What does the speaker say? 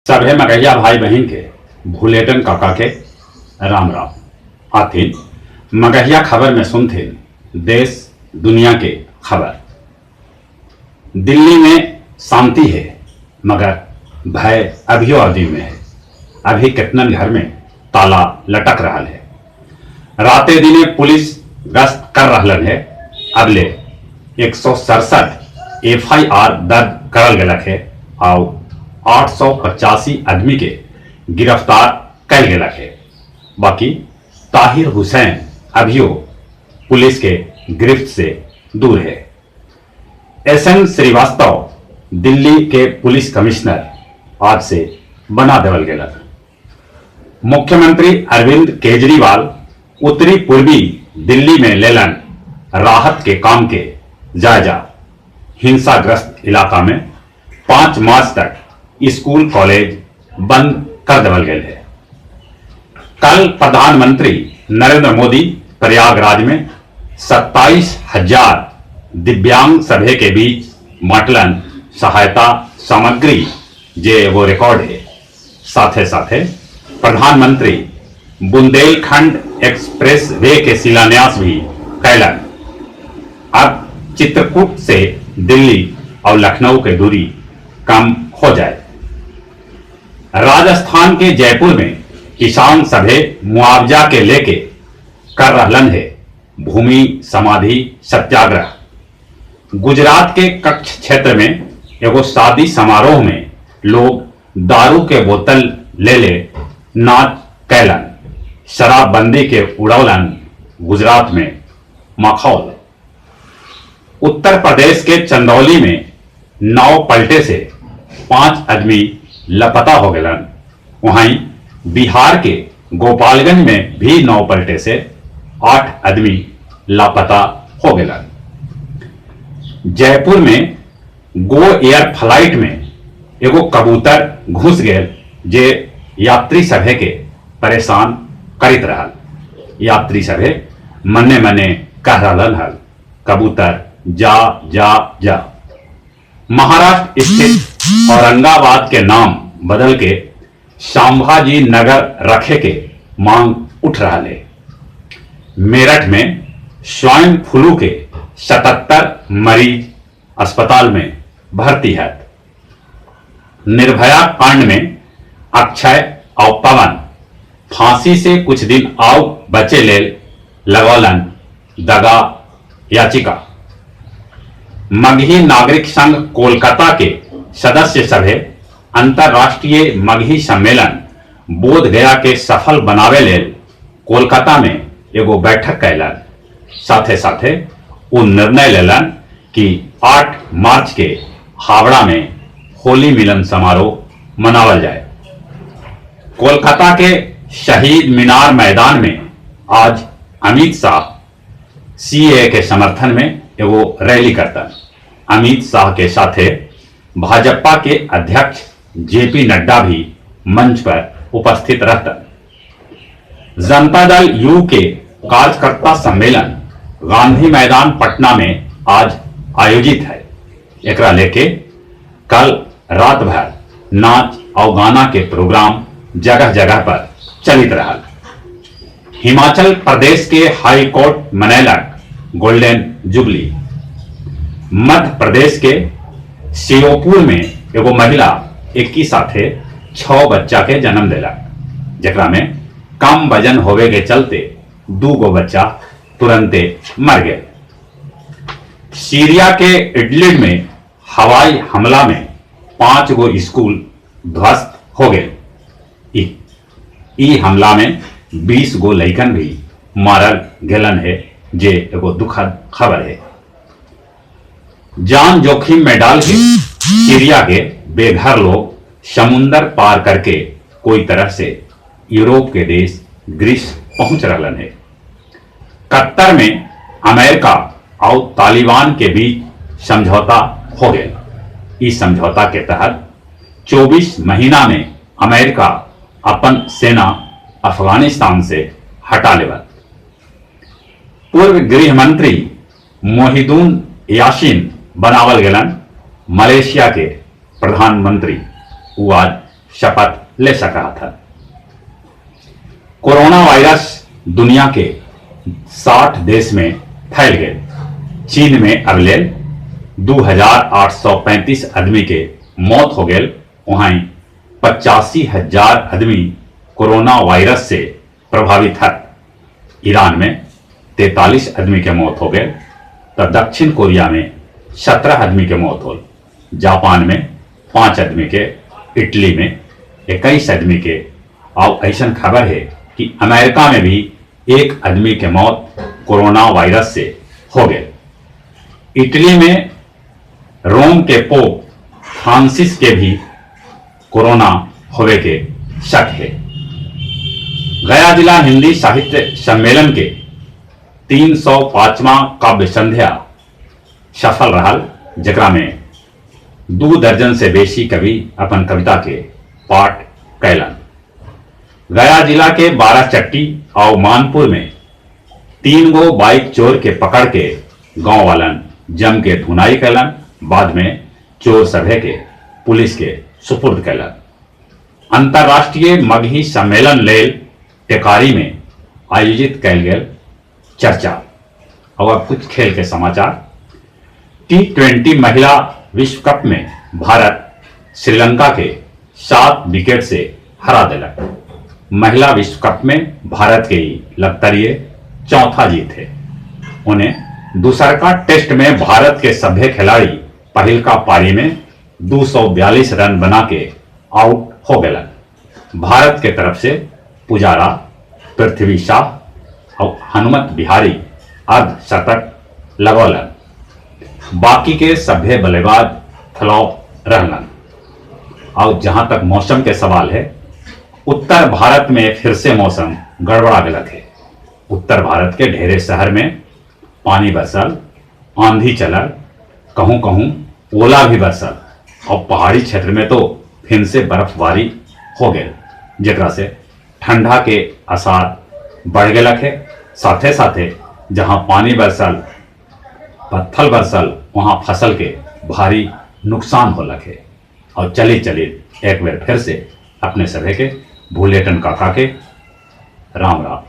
सभे मगहिया भाई बहिन के भुलेटन काका के राम राम। आथिन मगहिया खबर में सुनथिन देश दुनिया के खबर। दिल्ली में शांति है मगर भय अभियो आदमी में है। अभी कितनन घर में ताला लटक रहा है। राते दिने पुलिस गश्त कर रहलन है। अबले 167 एफआईआर दर्ज करल गेलक है आउ 885 आदमी के गिरफ्तार कल गेलक है। बाकी ताहिर हुसैन अभियो पुलिस के गिरफ्त से दूर है। एस एन श्रीवास्तव दिल्ली के पुलिस कमिश्नर आज से बना देवल गेलक। मुख्यमंत्री अरविंद केजरीवाल उत्तरी पूर्वी दिल्ली में लेलन राहत के काम के जायजा। हिंसाग्रस्त इलाका में 5 मार्च तक स्कूल कॉलेज बंद कर देवल गेल है। कल प्रधानमंत्री नरेंद्र मोदी प्रयागराज में 27,000 दिव्यांग सभे के बीच बांटलन सहायता सामग्री, जे वो रिकॉर्ड है। साथे साथे प्रधानमंत्री बुंदेलखंड एक्सप्रेस वे के शिलान्यास भी कैलन। अब चित्रकूट से दिल्ली और लखनऊ के दूरी कम हो जाए। राजस्थान के जयपुर में किसान सभे मुआवजा के लेके कर रहलन है भूमि समाधि सत्याग्रह। गुजरात के कच्छ क्षेत्र में एगो शादी समारोह में लोग दारू के बोतल ले ले नाच कैलन। शराबबंदी के उड़ौलन गुजरात में माखौल। उत्तर प्रदेश के चंदौली में नाव पलटे से 5 आदमी लापता हो गलन। वहीं बिहार के गोपालगंज में भी नाव पलटे से 8 आदमी लापता हो गलन। जयपुर में गो एयर फ्लाइट में एगो कबूतर घुस गेल जे यात्री सभे के परेशान करित रहल। यात्री सभे मने मने कह रहलन हल, कबूतर जा जा जा। महाराष्ट्र स्थित औरंगाबाद के नाम बदल के संभाजी नगर रखे के मांग उठ रहा है। मेरठ में स्वाइन फ्लू के 77 मरीज अस्पताल में भर्ती है। निर्भया कांड में अक्षय और पवन फांसी से कुछ दिन आव बचे ले लगौलन दगा याचिका। मगही नागरिक संघ कोलकाता के सदस्य सभे अंतर्राष्ट्रीय मगही सम्मेलन बोध गया के सफल बनावे लेल कोलकाता में एगो बैठक कैलन। साथे साथे वो निर्णय लेलन कि 8 मार्च के हावड़ा में होली मिलन समारोह मनावल जाए। कोलकाता के शहीद मीनार मैदान में आज अमित शाह सीएए के समर्थन में एगो रैली करता। अमित शाह के साथे भाजपा के अध्यक्ष जेपी नड्डा भी मंच पर उपस्थित रहता। जनता दल you के कार्यकर्ता सम्मेलन गांधी मैदान पटना में आज आयोजित है। एकरा लेके कल रात भर नाच और गाना के प्रोग्राम जगह जगह पर चलित रहा। हिमाचल प्रदेश के हाई court मनैलक golden jubilee. Madhya Pradesh के श्योपुर में एगो महिला एक ही साथे 6 बच्चा के जन्म देलक, जेकरा में कम वजन होवे के चलते 2 गो बच्चा तुरंते मर गए। सीरिया के इडलिब में हवाई हमला में 5 गो स्कूल ध्वस्त हो गए। ई हमला में 20 गो लइकन भी मारल गेलन है, जे एगो दुखद खबर है। जान जोखिम में डाल के सीरिया के बेघर लोग समुंदर पार करके कोई तरह से यूरोप के देश ग्रीस पहुंच रहलन है। कतर में अमेरिका और तालिबान के बीच समझौता हो गया। इस समझौता के तहत 24 महीना में अमेरिका अपन सेना अफगानिस्तान से हटा लेवल। पूर्व गृह मंत्री मोहिदुन यासिन बनावल गेलन मलेशिया के प्रधानमंत्री। वो आज शपथ ले सकऽ हथन। कोरोना वायरस दुनिया के 60 देश में फैल गेल। चीन में अबलेल 2835 आदमी के मौत हो गेल, वहीं 85,000 आदमी कोरोना वायरस से प्रभावित हथ। ईरान में 43 आदमी के मौत हो गए, तो दक्षिण कोरिया में 17 आदमी के मौत होल, जापान में 5 आदमी के, इटली में 21 आदमी के। और ऐसा खबर है कि अमेरिका में भी 1 आदमी के मौत कोरोना वायरस से हो गए। इटली में रोम के पोप फ्रांसिस के भी कोरोना होवे के शक है। गया जिला हिंदी साहित्य सम्मेलन के 305वां काव्य संध्या सफल रहल, जकरा में 2 दर्जन से बेसी कवि अपन कविता के पाठ कैलन। गया जिला के बाराचट्टी और मानपुर में 3 गो बाइक चोर के पकड़ के गांव वालन जम के धुनाई कैलन। बाद में चोर सभे के पुलिस के सुपुर्द कैलन। अंतर्राष्ट्रीय मगही सम्मेलन लेल टेकारी में आयोजित कैल गेल चर्चा। और अब कुछ खेल के समाचार। T20 महिला विश्व कप में भारत श्रीलंका के 7 विकेट से हरा दिलक। महिला विश्व कप में भारत के ही लगातार चौथा जीत है। उन्हें दूसरका टेस्ट में भारत के सभ्य खिलाड़ी पहिलका पारी में 242 रन बना के आउट हो गए। भारत के तरफ से पुजारा, पृथ्वी शाह और हनुमत बिहारी अर्धशतक लगौलन। बाकी के सभ्य बल्लेबाज फ्लॉप रहलन। और जहां तक मौसम के सवाल है, उत्तर भारत में फिर से मौसम गड़बड़ा गलत है। उत्तर भारत के ढेरे शहर में पानी बरसल, आंधी चलल, कहूँ कहूँ ओला भी बरसल और पहाड़ी क्षेत्र में तो फिर से बर्फबारी हो गए, जेकरा से ठंडा के असर बढ़ गलक है। साथे साथे जहां पानी बरसल, पत्थर बरसल, वहां फसल के भारी नुकसान होलक है। और चली चली एक बार फिर से अपने सभे के भूलेटन काका के राम राम।